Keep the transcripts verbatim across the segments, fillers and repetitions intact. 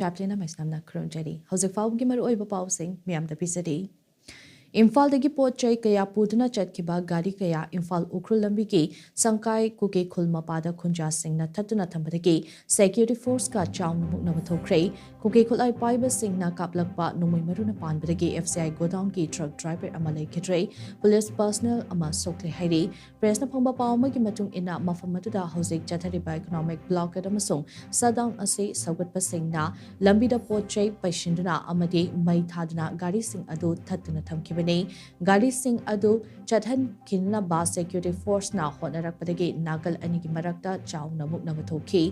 ꯆꯥꯄ꯭ꯂꯤꯅ ꯃꯩꯁꯅꯥꯝꯅ ꯈꯨꯔꯨꯝꯖꯔꯤ꯫ ꯍꯧꯖꯤꯛ ꯐꯥꯎꯕꯒꯤ ꯃꯔꯨꯑꯣꯏꯕ ꯄꯥꯎꯁꯤꯡ ꯃꯤꯌꯥꯝꯗ ꯄꯤꯖꯔꯤ꯫ ꯏꯝꯐꯥꯜꯗꯒꯤ ꯄꯣꯠ ꯆꯩ ꯀꯌꯥ ꯄꯨꯗꯨꯅ ꯆꯠꯈꯤꯕ ꯒꯥꯔꯤ ꯀꯌꯥ ꯏꯝꯐꯥꯜ ꯎꯈ꯭ꯔꯨꯜ ꯂꯝꯕꯤꯒꯤ ꯁꯪꯀꯥꯏ ꯀꯨꯀꯤ ꯈꯨꯜ ꯃꯄꯥꯗ ꯈꯨꯟꯖꯥꯁꯤꯡꯅ ꯊꯠꯇꯨꯅ ꯊꯝꯕꯗꯒꯤ ꯁꯦꯀ꯭ꯌꯨꯔꯤꯇꯤ ꯐꯣꯔꯁꯀ ꯆꯥꯎꯅ ꯃꯨꯛꯅꯕ ꯊꯣꯛꯈ꯭ꯔꯦ꯫ ꯀꯨꯀꯤ ꯈꯨꯠꯂꯥꯏ ꯄꯥꯏꯕꯁꯤꯡꯅ ꯀꯥꯞꯂꯛꯄ ꯅꯣꯡꯃꯩ ꯃꯔꯨꯅ ꯄꯥꯟꯕꯗꯒꯤ F C I ꯒꯣꯗꯥꯎꯟꯒꯤ truck driver ꯑꯃ ꯂꯩꯈꯤꯗ꯭ꯔꯦ꯫ ꯄꯨꯂꯤꯁ ꯄꯔꯁꯅꯦꯜ ꯑꯃ ꯁꯣꯛꯂꯦ ꯍꯥꯏꯔꯤ꯫ ꯄ꯭ꯔꯦꯁꯅ ꯐꯪꯕ ꯄꯥꯎ ꯑꯃꯒꯤ ꯃꯇꯨꯡ ꯏꯟꯅ, ꯃꯐꯝ ꯑꯗꯨꯗ ꯍꯧꯖꯤꯛ ꯆꯠꯊꯔꯤꯕ ꯏꯀꯣꯅꯣꯃꯤꯛ ꯕ꯭ꯂꯣꯀꯦꯠ ꯑꯃꯁꯨꯡ ꯁꯠꯗꯥꯎꯟ ꯑꯁꯤ ꯁꯧꯒꯠꯄꯁꯤꯡꯅ ꯂꯝꯕꯤꯗ ꯄꯣꯠ ꯆꯩ ꯄꯩꯁꯤꯟꯗꯨꯅ ꯑꯃꯗꯤ ꯃꯩ ꯊꯥꯗꯨꯅ ꯒꯥꯔꯤꯁꯤꯡ ꯑꯗꯨ ꯊꯠꯇꯨꯅ ꯊꯝꯈꯤꯕꯅꯤ꯫ ꯒꯥꯔꯤꯁꯤꯡ ꯑꯗꯨ ꯆꯠꯍꯟꯈꯤꯅꯕ ꯁꯦꯀ꯭ꯌꯨꯔꯤꯇꯤ ꯐꯣꯔꯁꯅ ꯍꯣꯠꯅꯔꯛꯄꯗꯒꯤ ꯅꯥꯀꯜ ꯑꯅꯤꯒꯤ ꯃꯔꯛꯇ ꯆꯥꯎꯅ ꯃꯨꯛꯅꯕ ꯊꯣꯛꯈꯤ꯫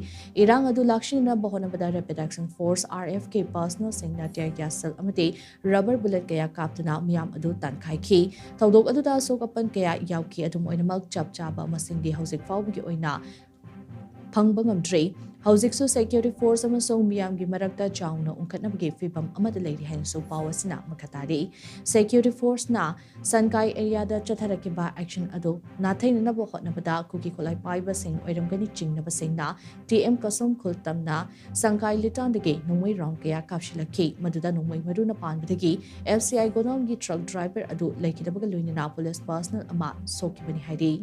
ꯏꯔꯥꯡ ꯑꯗꯨ ꯂꯥꯛꯁꯤꯟꯅꯕ ꯍꯣꯠꯅꯕꯗ ꯔꯦꯄꯤꯗ ꯑꯦꯛꯁꯟ ꯐꯣꯔꯁ, ꯑꯥꯔ ꯑꯦꯐꯀꯤ ꯄꯔꯁꯅꯦꯜꯁꯤꯡꯅ ꯇꯤꯌꯔ ꯒ꯭ꯌꯥꯁ ꯁꯦꯜ ꯑꯃꯗꯤ ꯔꯕꯔ ꯕꯨꯂꯦꯠ ꯀꯌꯥ ꯀꯥꯞꯇꯨꯅ ꯃꯤꯌꯥꯝ ꯑꯗꯨ ꯇꯥꯟꯈꯥꯏꯈꯤ꯫ ꯊꯧꯗꯣꯛ ꯑꯗꯨꯗ ꯑꯁꯣꯛ ꯑꯄꯟ ꯀꯌꯥ ꯌꯥꯎꯈꯤ꯫ ꯑꯗꯨꯝ ꯑꯣꯏꯅꯃꯛ, ꯆꯞ ꯆꯥꯕ ꯃꯁꯤꯡꯗꯤ ꯍꯧꯖꯤꯛ ꯐꯥꯎꯕꯒꯤ ꯑꯣꯏꯅ ꯐꯪꯕ ꯉꯝꯗ꯭ꯔꯤ꯫ ꯍꯧꯖꯤꯛꯁꯨ ꯁꯦꯀ꯭ꯌꯨꯔꯤꯇꯤ ꯐꯣꯔꯁ ꯑꯃꯁꯨꯡ ꯃꯤꯌꯥꯝꯒꯤ ꯃꯔꯛꯇ ꯆꯥꯎꯅ ꯎꯪꯈꯠꯅꯕꯒꯤ ꯐꯤꯚꯝ ꯑꯃꯗ ꯂꯩꯔꯤ ꯍꯥꯏꯅꯁꯨ ꯄꯥꯎ ꯑꯁꯤꯅ ꯃꯈꯥ ꯇꯥꯔꯤ꯫ ꯁꯦꯀ꯭ꯌꯨꯔꯤꯇꯤ ꯐꯣꯔꯁꯅ ꯁꯟꯀꯥꯏ ꯑꯦꯔꯤꯌꯥꯗ ꯆꯠꯊꯔꯛꯈꯤꯕ ꯑꯦꯛꯁꯟ ꯑꯗꯨ ꯅꯥꯊꯩꯅꯅꯕ ꯍꯣꯠꯅꯕꯗ ꯀꯨꯀꯤ ꯈꯨꯠꯂꯥꯏ ꯄꯥꯏꯕꯁꯤꯡ ꯑꯣꯏꯔꯝꯒꯅꯤ ꯆꯤꯡꯅꯕꯁꯤꯡꯅ ꯇꯤ ꯑꯦꯝ ꯀꯁꯣꯝ ꯈꯨꯜ ꯇꯝꯅ ꯁꯪꯀꯥꯏ ꯂꯤꯇꯥꯟꯗꯒꯤ ꯅꯣꯡꯃꯩ ꯔꯥꯎꯟ ꯀꯌꯥ ꯀꯥꯞꯁꯤꯜꯂꯛꯈꯤ꯫ ꯃꯗꯨꯗ ꯅꯣꯡꯃꯩ ꯃꯔꯨꯅ ꯄꯥꯟꯕꯗꯒꯤ F C I ꯒꯣꯗꯥꯎꯟꯒꯤ truck driver ꯑꯗꯨ ꯂꯩꯈꯤꯗꯕꯒ ꯂꯣꯏꯅꯅ ꯄꯨꯂꯤꯁ ꯄꯔꯁꯅꯦꯜ ꯑꯃ ꯁꯣꯛꯈꯤꯕꯅꯤ ꯍꯥꯏꯔꯤ꯫